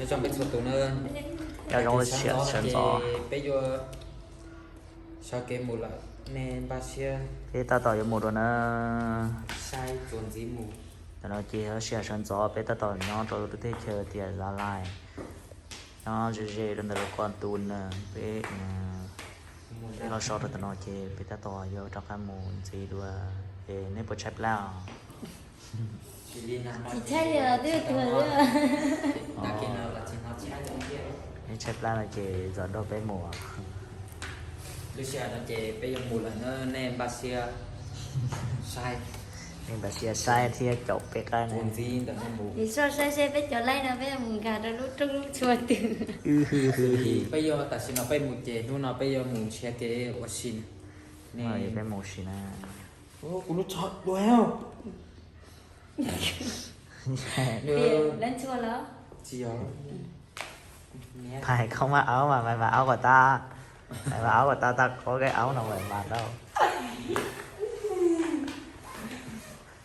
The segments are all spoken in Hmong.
Coj peb txhua tus na, nyob zoo sawv ntxov, peb yuav sawv kev mus lawm, nej npaj siab. Peb tab tom yuav mus dua na, saib txuas ntxiv mus. Tam no ces sawv ntxov peb tab tom nyob rau lub teb chaws tias Za Lais, nyob ze ze rau ntawm lub ko tu na, peb los so rau tam no ces peb tab tom yuav rov qab mus ntxiv dua, es nej puas tshaib plab os? Tsis tshaib li os, twb tuag xwb. Nej tshaib plab no ces txav nrog peb mus. Lub sij hawm no ces peb yuav mus lawm na, nej npaj siab saib. Nej npaj siab saib thiab caum peb qab na. Ntxiv ntawm no mus. Nim soj saib seb peb cov laib no peb yuav mus nkag rau lub rooj lub tshua twg. Peb yuav tam sim no peb mus ces hnub no peb yuav mus nrhiav kev ua si. Peb mus si na. Kuv lub tsho dua. Lawv ntxhua los? Tsis yog. Maiv kho maj aub mas maiv mas aub kom tab, maiv mas aub kom tab tab qhov keb aub no maiv mas tau.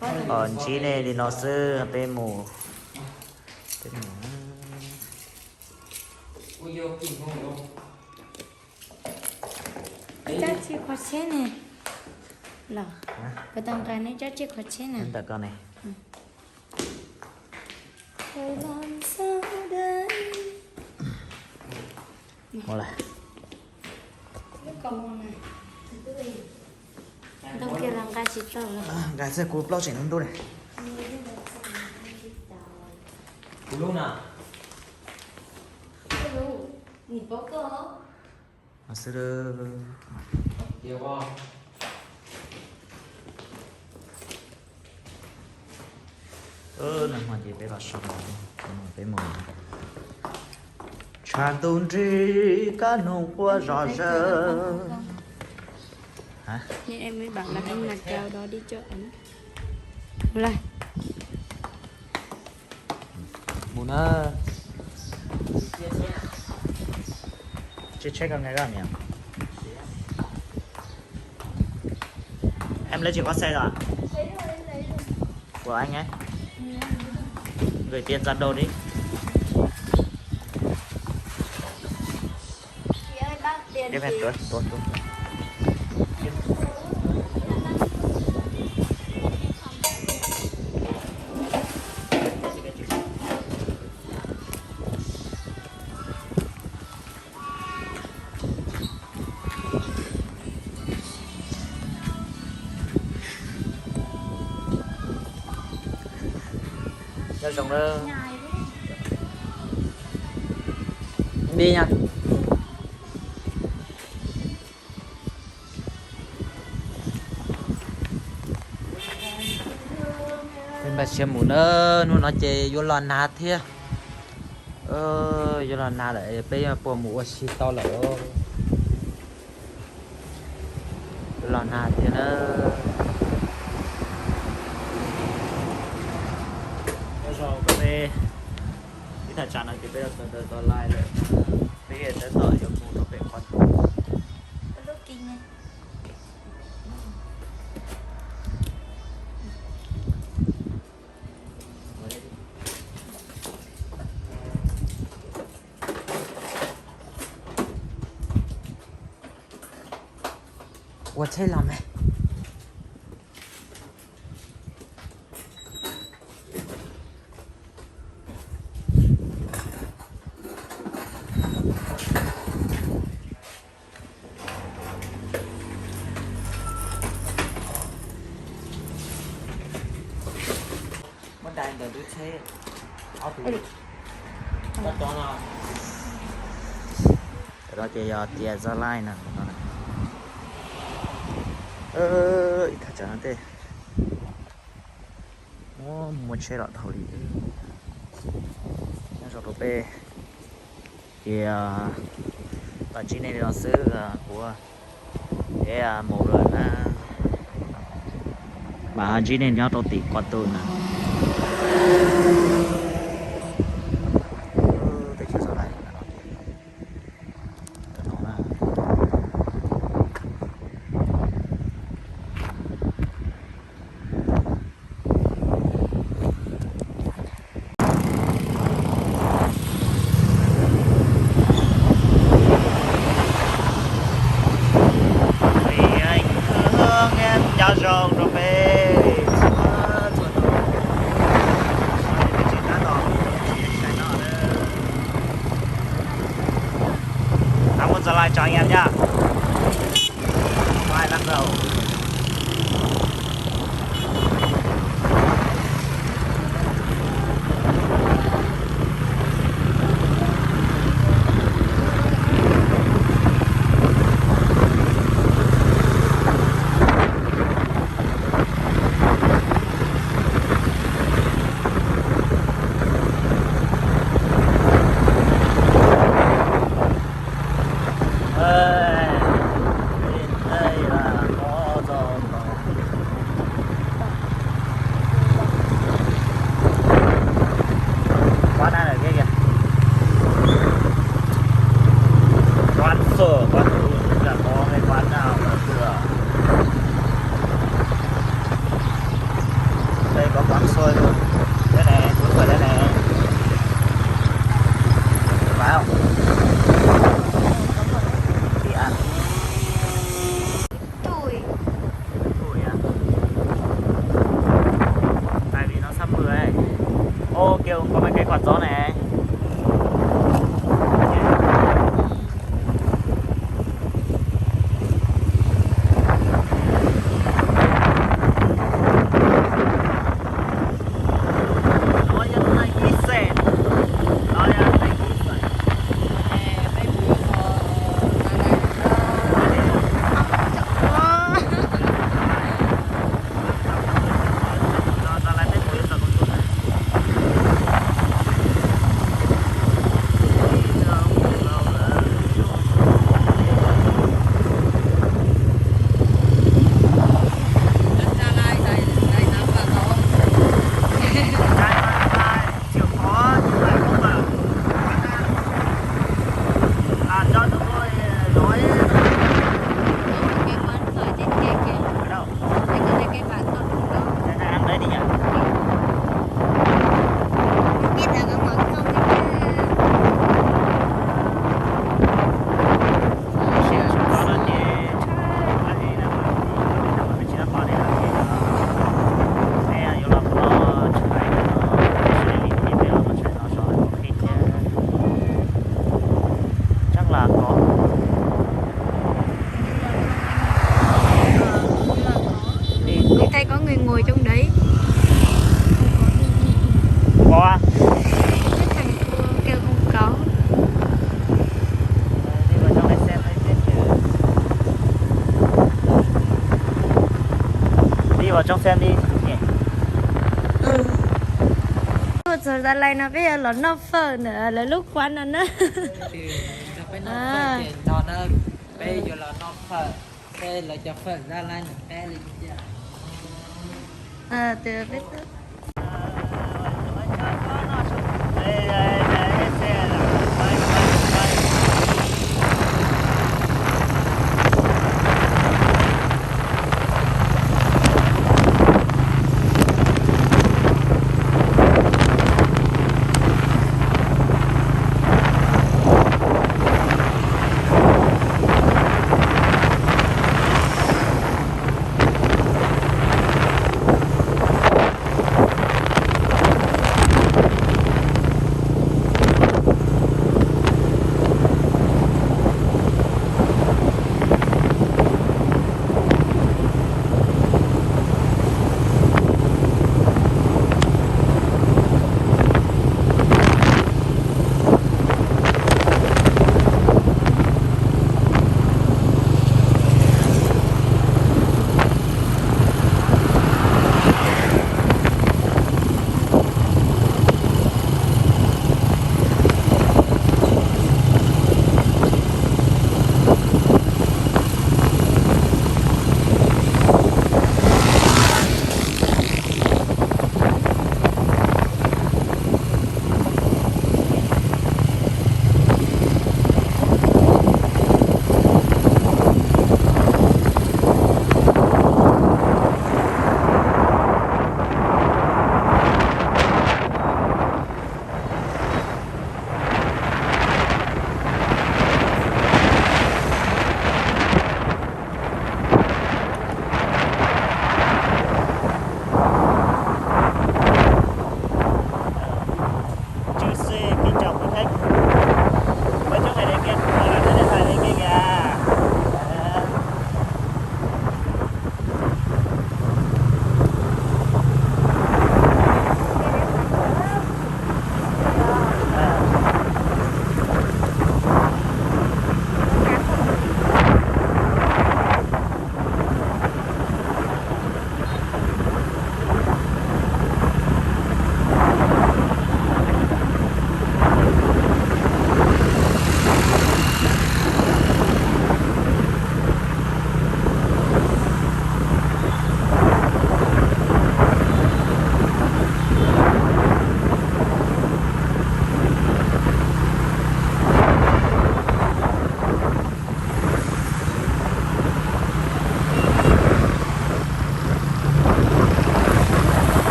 Kom ntsib nej li no xwb peb mus, peb mus. Neb cab tsheb qhov tsheb ne los? Puas tau nqa neb cab tsheb qhov tsheb na? Ntawm ko ne. Mus lawm. Ntoo kiag los nqa tsis tau los. Nqa txog kuv plaub tseem ntub ne. Kuv lub na. Xwb. Nag hmo ces peb los so, peb mus. Tshav ntuj nrig kab noog quaj zom zaws. Mus na. Tsis check con này ra mày. Em lấy chìa khóa xe rồi à? Của anh ấy. Gửi tiền Zalo đi. Em hẹn tuần, tuần, tuần. Nyob zoo na. Đi nha. Peb npaj siab mus na, hnub no ces yuav los nag thiab. Yuav los nag lawm, peb puas mus ua si tau lawm. Los nag thiab na. Nyob zoo peb, ib thaj tsam no ces peb los txog ntawm Tos Lais lawm. Peb tab tom yuav mus rau pem qhov Ua tsheb los mas. Muab dai ntawm lub tsheb ob tug. Cov no ces yog tias Zaj Laij na. Ib thaj tsam no tej muaj tsheb los dhau li. Nyob zoo rau peb. Ces los ntsib nej li no xwb, kuv mus lawm na. Mam ntsib nej nyob rau tim ko tu na. Teb chaws Zaj Laij. Chào anh em nhá. Mai lắc đầu. Ê, đây là có cho quán ăn ở kia kìa. Quán phở, quán phở, chả có cái quán nào mở cửa. Đây có quán xôi luôn. Đây này, cuốn phở đây này. Phải không? Đi ăn. Ui. Ui à. Tại vì nó sắp mưa ấy. Ô, kêu có mấy cái quạt gió này. Chịu khó chụp lại không mà. Làm cho chúng tôi nói. Cái quán phở trên kia kìa. Ở đâu? Cái, cái, cái bạn con đó. Thế này ăn đấy đi nhỉ? Biết là có món không thì chứ. Chắc là có. Đi, đi. Thấy có người ngồi trong đấy. Có à? Chắc thằng kia kêu không có. Đi vào trong này xem. Đi vào trong xem đi nhỉ. Ua txog Gia Lai no peb yuav los noj fawm ntawm lawv lub quán no na. Peb noj fawm ces no na, peb yuav los noj fawm, peb lawv cov fawm Gia Lai ntawm peb li tiag.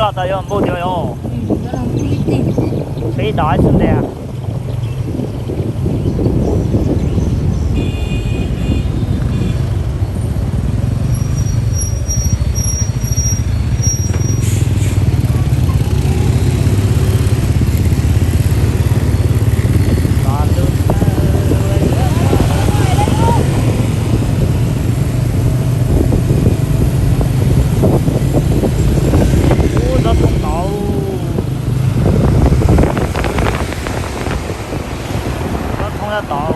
Tau yuav npuj tiag os. Peb dos xwb ntag. Ub, tsob thoob tod. Tsob thoob tod.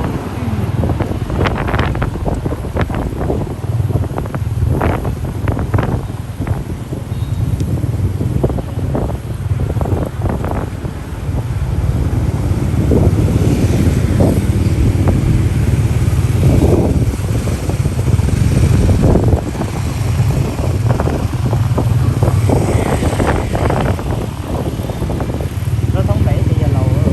Tsob thoob pem ces yog laus.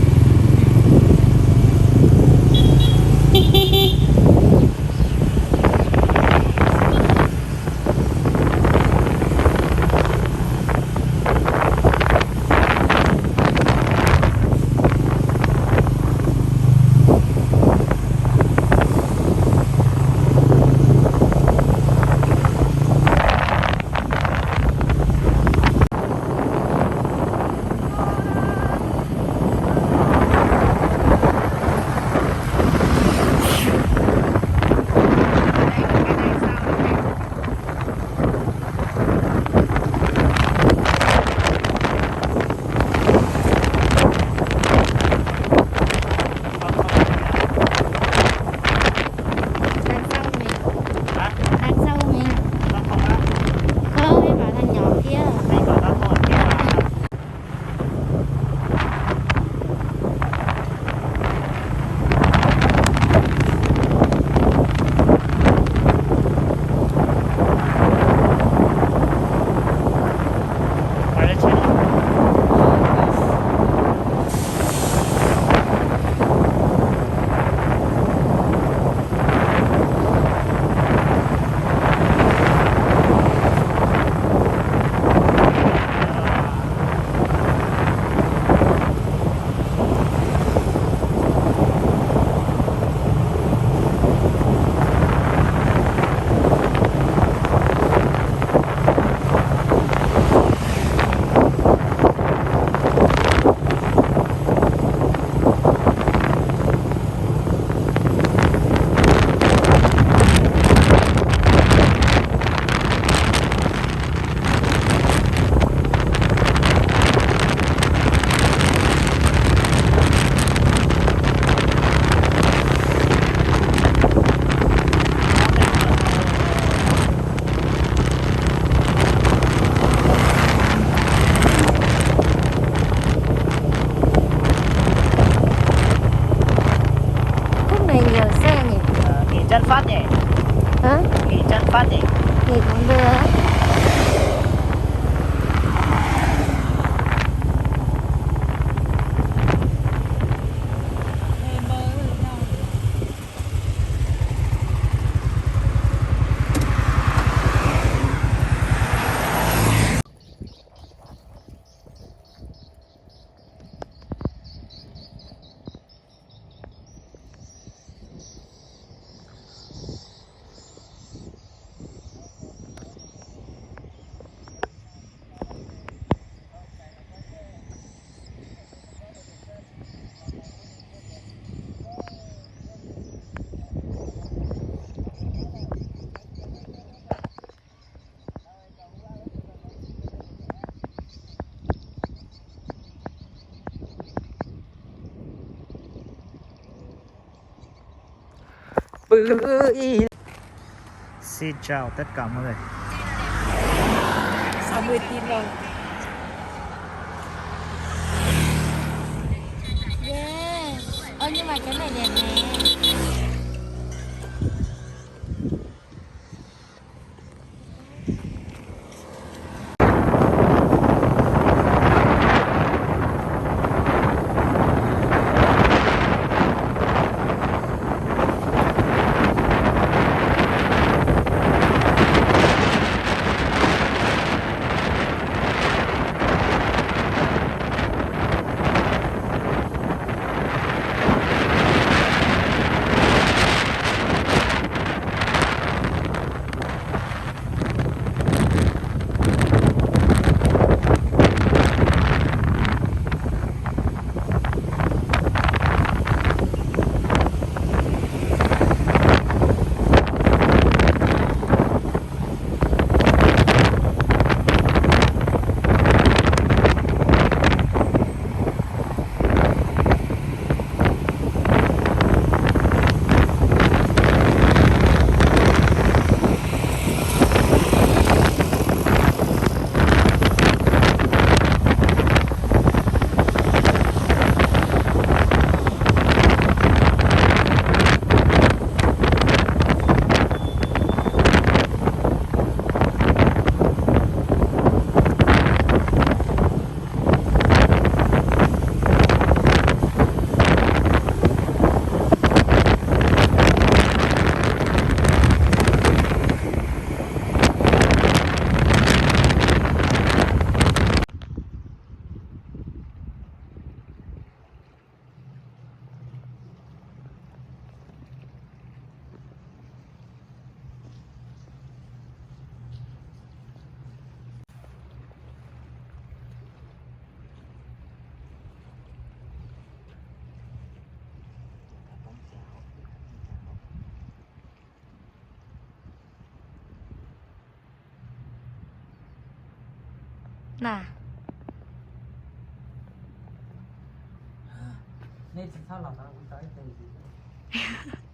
Tag xauj me, tag xauj me, koj ib mam tag nyom thiab. Khub me nhiều xe nhỉ? Nghỉ chân phát nhỉ? Hả? Nghỉ chân phát nhỉ? Nghỉ cũng được. Pw ib. Xin chào tất cả mọi người. Sáu mươi tin rồi. Yeah. Ơ, nhưng mà cái này đẹp nè. Na, nej tsis txhob los no kuv tso ib teg ntxiv.